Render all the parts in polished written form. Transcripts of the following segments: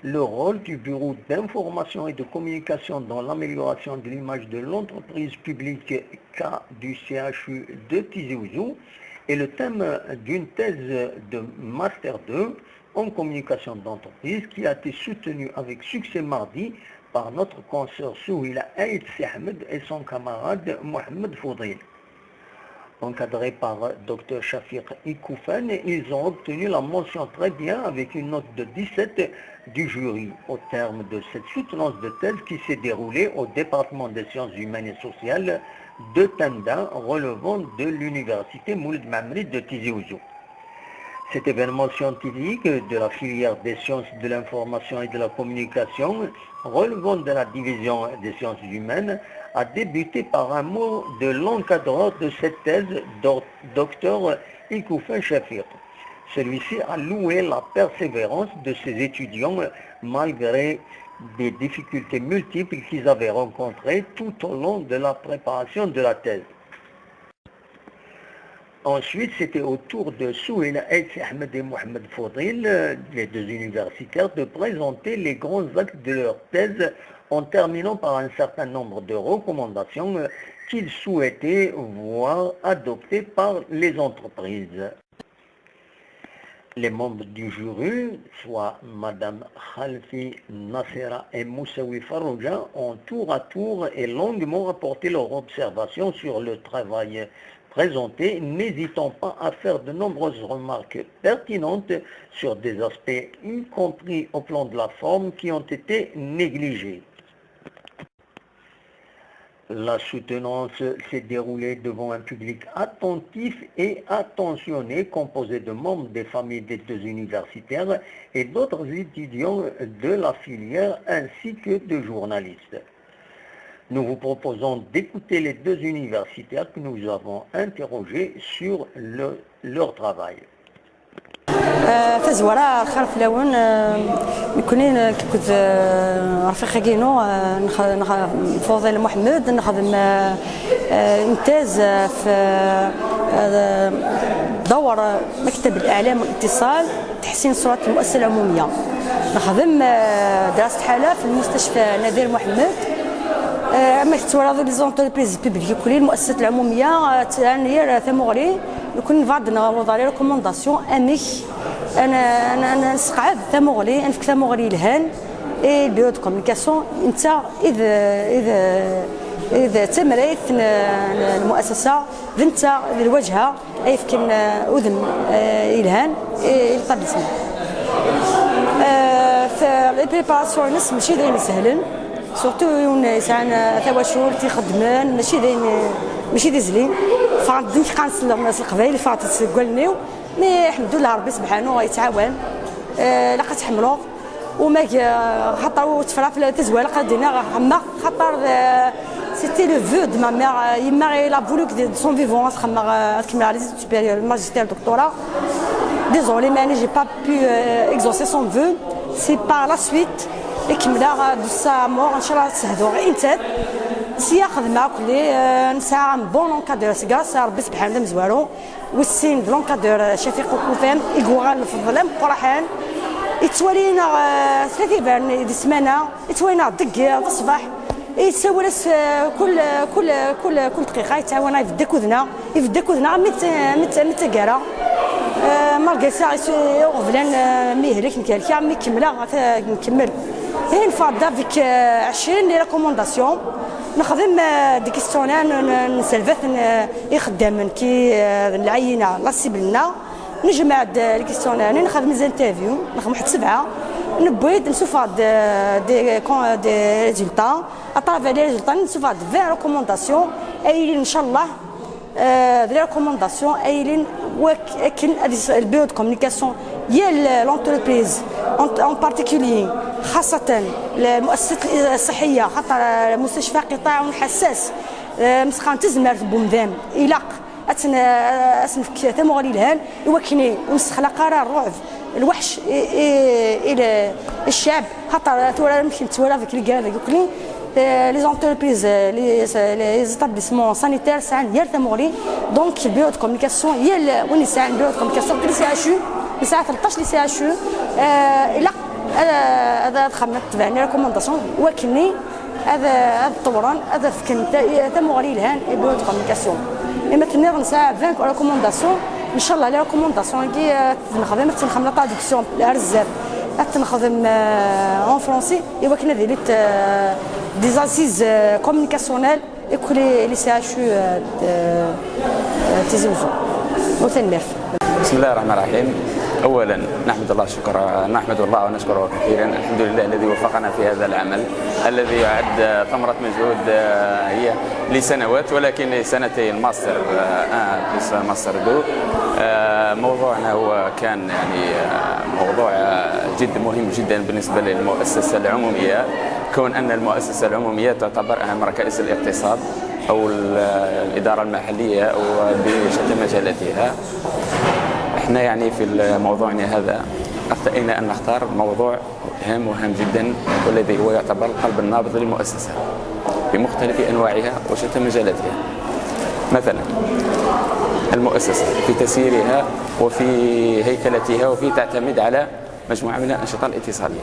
Le rôle du bureau d'information et de communication dans l'amélioration de l'image de l'entreprise publique K du CHU de Tizi Ouzou est le thème d'une thèse de Master 2 en communication d'entreprise qui a été soutenue avec succès mardi par notre consoeur Souhila Aït Ahmed et son camarade Mohamed Foudil. Encadrés par Dr Shafiq Ikoufane, ils ont obtenu la mention très bien avec une note de 17 du jury au terme de cette soutenance de thèse qui s'est déroulée au département des sciences humaines et sociales de Tenda, relevant de l'université Mouloud Mammeri de Tizi Ouzou. Cet événement scientifique de la filière des sciences de l'information et de la communication, relevant de la division des sciences humaines, a débuté par un mot de l'encadreur de cette thèse, Dr Ikoufin Shafir. Celui-ci a loué la persévérance de ses étudiants malgré des difficultés multiples qu'ils avaient rencontrées tout au long de la préparation de la thèse. Ensuite, c'était au tour de Souhila Aït Ahmed et Mohamed Foudil, les deux universitaires, de présenter les grands axes de leur thèse en terminant par un certain nombre de recommandations qu'ils souhaitaient voir adoptées par les entreprises. Les membres du jury, soit Madame Khalfi Nassera et Moussaoui Farouja, ont tour à tour et longuement apporté leurs observations sur le travail présenté, n'hésitant pas à faire de nombreuses remarques pertinentes sur des aspects, y compris au plan de la forme, qui ont été négligés. La soutenance s'est déroulée devant un public attentif et attentionné, composé de membres des familles des deux universitaires et d'autres étudiants de la filière ainsi que de journalistes. Nous vous proposons d'écouter les deux universitaires que nous avons interrogés sur leur travail. تزورا خير فلاون نكوني كنت رفيق كينو فوضيل محمد نخدم امتاز في دور مكتب الاعلام والاتصال تحسين صورة المؤسسة العمومية. نخدم دراسة حالة في المستشفى نذير محمد. اما تورا les entreprises publiques كل المؤسسات العموميه تعني ثمغري نكون بعض وضع les recommandations امك انا نسقعد ثمغري نفك ثمغري الهان et le bureau de communication انت اذا تمريت المؤسسه انت الواجهه اي فكن اذن الهان l'établissement. في les préparations نس ماشي دايما سهلين, surtout يون يسعان ثواشول تيخدمان ماشي داين ماشي دي زلين فعندك قانس الناس القبائل فات تقولنيو, mais الحمد لله ربي سبحانه يتعاون لا تحملو وما خاطر تفرا في التزوال قدينا خما خاطر c'était le vœu de ma mère. يما elle a voulu de son vivant خما تكمل les études supérieures, الماجستير, دكتوراه. Désolée, mais j'ai pas pu exaucer son vœu. C'est par la suite كملا de sa mort ان شاء الله تسهدو انت سيا خدمة كلي نسعى bon encadreur, grâce ربي سبحانه مزوارو والسين l'encadreur شفيق كوفان يقوغال في الظلام قرحان يتوالينا 3 بان دي سمانه يتوالينا دق الصباح يتسول كل كل كل كل دقيقه يتعاون يفدا كوذنا يفدا كوذنا ميت ميت ميت كارا malgré ça غفلان ميهلك نكالكا mais كملا نكمل هي نفضل avec 20 les recommandations. نخدم des questionnaires نسلفات يخدم كي العينه la cible لنا نجمع les questionnaires نخدم les interviews نخدم واحد سبعه نبيد نشوف des résultats. À travers les résultats نشوف 20 recommandations ايلين ان شاء الله des recommandations ايلين وكن ال bureau de communication يا l'entreprise en particulier خاصة المؤسسات الصحية خاطر المستشفى قطاع حساس مسخان تزمر بومذام إلاق أتن أسنفك ثمغري الهان وكني ونسخلق قرار الرعب الوحش الى الشعب خاطر تورا يمكن تورا ذيك اللي كلي les entreprises, les établissements sanitaires ساعة يال ثمغري. Donc ال bureau de communication يال وين يسعى ال bureau de communication les CHU يسعى 13 les CHU الى هذا خمت تبعني recommandations وكني هذا طوران هذا فكن ثمغري لهان bureau de communication. اما تنظن نسعى 20 recommandations. ان شاء الله les recommandations كي نخدم تنخدم la traduction الزاد تنخدم en français ايوا كنا ديريت des assises communicationnelles يكون les CHU تيزي وزو وتنمير. بسم الله الرحمن الرحيم. اولا نحمد الله شكرا، نحمد الله ونشكره كثيرا. الحمد لله الذي وفقنا في هذا العمل الذي يعد ثمرة مجهود هي لسنوات، ولكن لسنتين، ماستر 1 plus master 2. موضوعنا هو كان يعني موضوع جد مهم جدا بالنسبة للمؤسسة العمومية، كون أن المؤسسة العمومية تعتبر أهم ركائز الاقتصاد أو الإدارة المحلية أو بشتى مجالاتها. احنا يعني في موضوعنا هذا ارتأينا أن نختار موضوع هام وهام جدا، والذي هو يعتبر القلب النابض للمؤسسة بمختلف أنواعها وشتى مجالاتها. مثلا المؤسسة في تسييرها وفي هيكلتها وفي تعتمد على مجموعة من الأنشطة الاتصالية،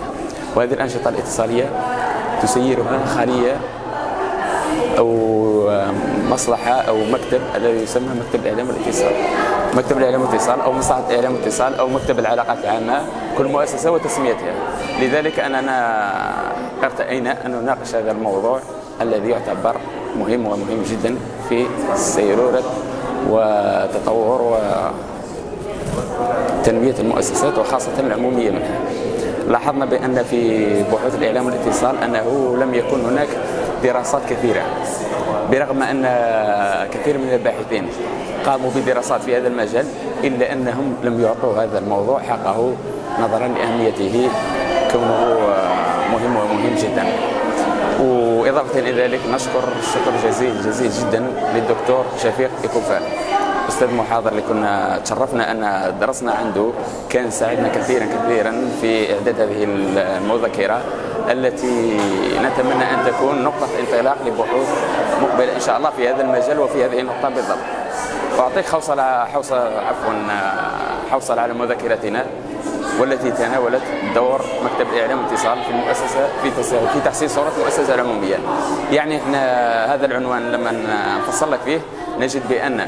وهذه الأنشطة الاتصالية تسيرها خلية أو مصلحة أو مكتب الذي يسمى مكتب الإعلام والاتصال، مكتب الإعلام والاتصال أو مصلحة الإعلام والاتصال أو مكتب العلاقات العامة، كل مؤسسة وتسميتها. لذلك أننا ارتأينا أن نناقش هذا الموضوع الذي يعتبر مهم ومهم جدا في سيرورة وتطور وتنمية المؤسسات وخاصة العمومية منها. لاحظنا بأن في بحوث الإعلام والاتصال أنه لم يكن هناك دراسات كثيرة، برغم أن كثير من الباحثين قاموا بدراسات في هذا المجال، إلا أنهم لم يعطوا هذا الموضوع حقه نظرا لأهميته، كونه مهم ومهم جدا. وإضافة إلى ذلك نشكر الشكر جزيل جزيل جدا للدكتور شفيق إكوفال، أستاذ محاضر اللي كنا تشرفنا أن درسنا عنده، كان ساعدنا كثيرا كثيرا في إعداد هذه المذكرة التي نتمنى أن تكون نقطة انطلاق لبحوث مقبلة إن شاء الله في هذا المجال وفي هذه النقطة بالضبط. وأعطيك حوصلة حوصلة عفوا حوصلة على مذكرتنا، والتي تناولت دور مكتب الإعلام والاتصال في المؤسسة في تحسين صورة المؤسسة العمومية. يعني احنا هذا العنوان لما نفصل لك فيه نجد بأن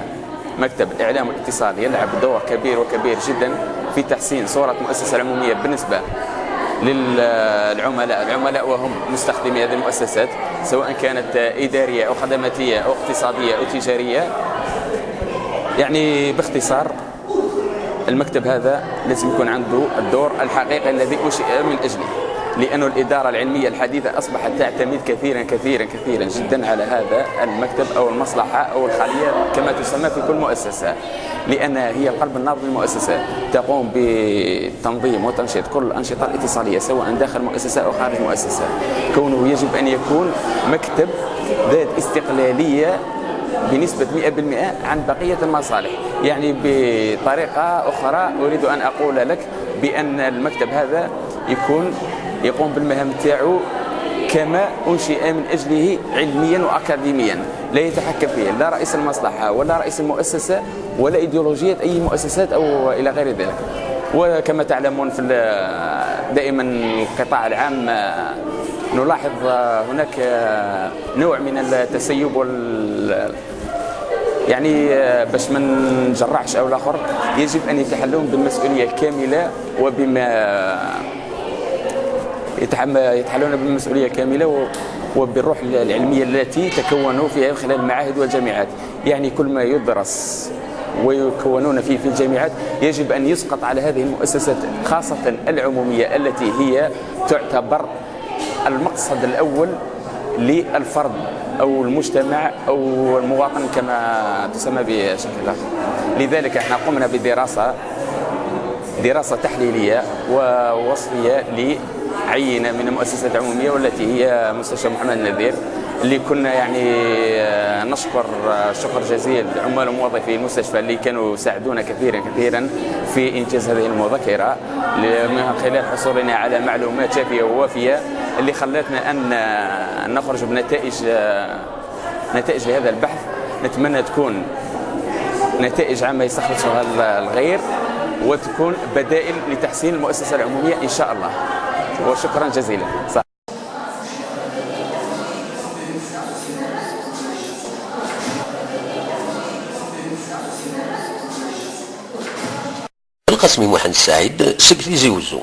مكتب الإعلام والاتصال يلعب دور كبير وكبير جدا في تحسين صورة المؤسسة العمومية بالنسبة للعملاء، العملاء وهم مستخدمي هذه المؤسسات سواء كانت إدارية أو خدماتية أو اقتصادية أو تجارية. يعني باختصار المكتب هذا لازم يكون عنده الدور الحقيقي الذي أنشئ من أجله، لأن الإدارة العلمية الحديثة أصبحت تعتمد كثيرا كثيرا كثيرا جدا على هذا المكتب أو المصلحة أو الخلية كما تسمى في كل مؤسسة، لأنها هي القلب النابض للمؤسسة، تقوم بتنظيم وتنشيط كل الأنشطة الاتصالية سواء داخل المؤسسة أو خارج المؤسسة. كونه يجب أن يكون مكتب ذات استقلالية بنسبة 100% عن بقية المصالح. يعني بطريقة أخرى أريد أن أقول لك بأن المكتب هذا يكون يقوم بالمهام تاعو كما أنشئ من أجله علميا وأكاديميا، لا يتحكم فيه لا رئيس المصلحة ولا رئيس المؤسسة ولا إيديولوجية أي مؤسسات أو إلى غير ذلك. وكما تعلمون في دائما القطاع العام نلاحظ هناك نوع من التسيب وال يعني باش ما نجرحش او الاخر، يجب ان يتحلون بالمسؤولية الكاملة وبما يتحلون بالمسؤولية الكاملة وبالروح العلمية التي تكونوا فيها خلال المعاهد والجامعات. يعني كل ما يدرس ويكونون فيه في الجامعات يجب ان يسقط على هذه المؤسسات، خاصة العمومية التي هي تعتبر المقصد الاول للفرد او المجتمع او المواطن كما تسمى بشكل اخر. لذلك احنا قمنا بدراسة تحليلية ووصفيه لعينه من المؤسسات العمومية والتي هي مستشفى محمد النذير، اللي كنا يعني نشكر شكر جزيل عمال وموظفي المستشفى اللي كانوا ساعدونا كثيرا كثيرا في انجاز هذه المذكرة من خلال حصولنا على معلومات شافيه ووافيه اللي خلتنا ان نخرج بنتائج لهذا البحث. نتمنى تكون نتائج عامة يستخلصها الغير وتكون بدائل لتحسين المؤسسة العمومية ان شاء الله. وشكرا جزيلا صح. القاسمي محمد سعيد، سكريزي وزو.